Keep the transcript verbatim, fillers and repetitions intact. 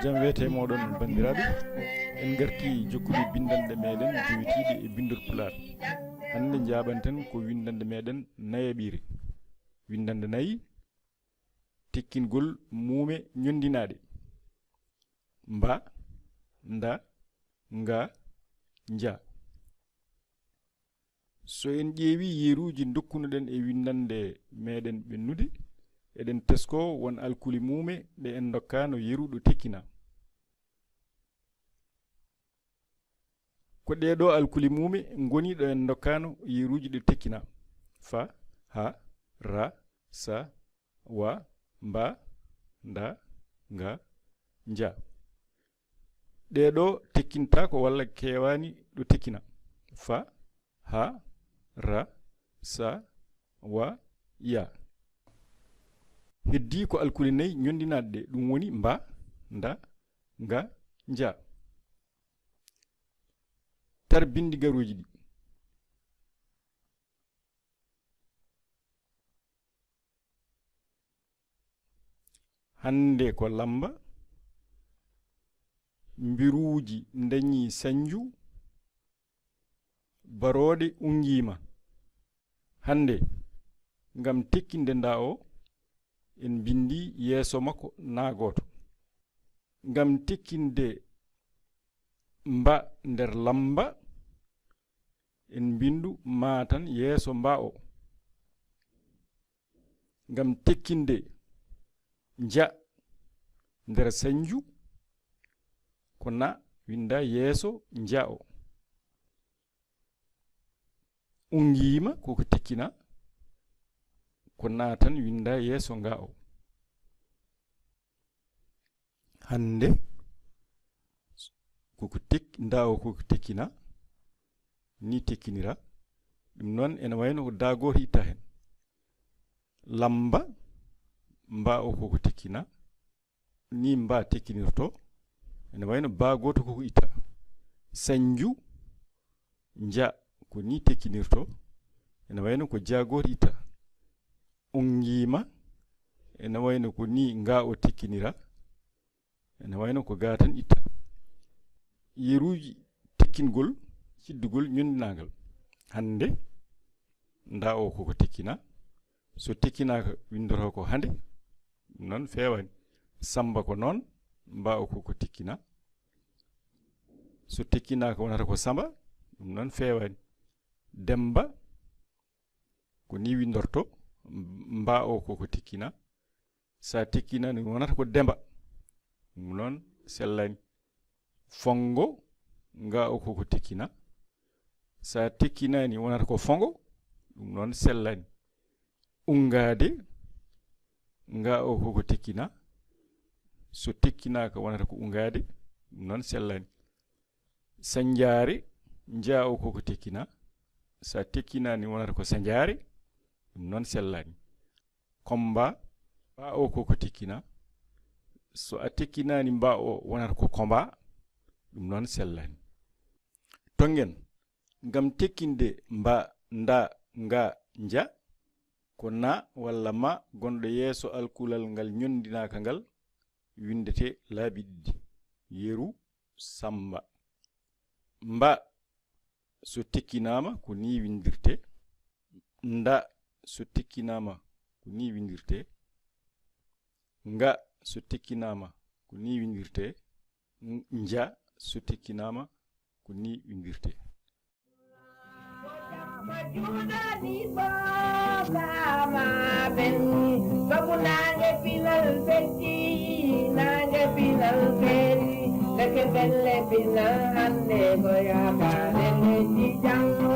Jam weete e mooɗon, banndiraaɓe. En ngarti jokkude binndanɗe meɗen jowitiiɗe e binndol Pulaar. Hannde njaaɓanten ko winndannde meɗen nayaɓiire. Winndannde nayi, tekkingol muume ñonndinaaɗe. Mba, nda, nga, nja. So en ƴeewi yeruuji dokkunoɗen e winndannde meɗen ɓennude, eɗen teskoo won alkuli muume ɗe en ndokkaano yeru ɗo tekkina. Ko ɗee ɗoo alkuli muume ngoni ɗo en ndokkaano yeruuji ɗo tekkina: fa, ha, ra, sa, wa, mba, nda, nga, nja. Ɗee ɗoo tekkintaako walla keewaani ɗo tekkina: fa, ha, ra, sa, wa, ya. Heddii ko alkule nayi ñonndinaaɗe ɗe, ɗum woni mba, nda, nga, nja. Tar binndi garuuji ɗi. Hannde ko lamba, mbiruuji ndañii sañju, barooɗe unngiima. Hannde, ngam tekkinde nda o, en mbinndi yeeso makko na gooto. Ngam tekkinde mba nder lamba, en mbinndu ma tan yeeso mba o. Ngam tekkinde nja nder sañju, ko na winnda yeeso nja o. Unngiima koko tekkina, ko na tan winnda yeeso nga o. Hannde koko tek-, nda o koko tekkina, ni tekkinira. Ɗum noon ene wayno ko da gooto itta heen. Lamba, mba o koko tekkina, ni mba tekkinirto, ene wayno ba gooto koko itta. Sañju, nja, ko ni tekkinirto, ene wayno ko ja gooto itta. Unngiima, ene wayno ko ni nga o tekkinira, ene wayno ko ga tan itta. Yeruuji tekkingol, ciddugol, ñonndinaagal. Hannde, nda o koko tekkina. So tekkinaaka, winndoroo ko hande. Ɗum noon feewaani. Samba ko noon, mba o koko tekkina. So tekkinaaka, wonata ko samba. Ɗum noon feewaani. Demba, ko ni winndorto, mba o koko tekkina. Sa tekkinaani, wonata ko demba. Ɗum noon sellaani. Fonngo, nga o koko tekkina. Sa tekkinaani, wonata ko fonngo. Ɗum noon sellaani. Unngaade, nga o koko tekkina. So tekkinaaka, wonata ko unngaade. Ɗum noon sellaani. Sañjaare, nja o koko tekkina. Sa tekkinaani, wonata ko sañjaare. Ɗum noon sellaani. Kommba, mba o koko tekkina. So a tekkinaani mba o, wonata ko kommba. Ɗum noon sellaani. Tonngen, ngam tekkinde mba, nda, nga, nja, ko na walla ma gonɗo yeeso alkulal ngal ñonndinaaka ngal winndetee laabi ɗiɗi. Yeru, samba. Mba so tekkinaama, ko ni winndirtee. Nda so tekkinaama, ko ni winndirtee. Nga so tekkinaama, ko ni winndirtee. N-, nja so tekkinaama, ko ni winndirtee. Sabu naange pinal feƴƴi, naange pinal feewi, ndeke belle pinal hannde ko yaakaare leydi janngo.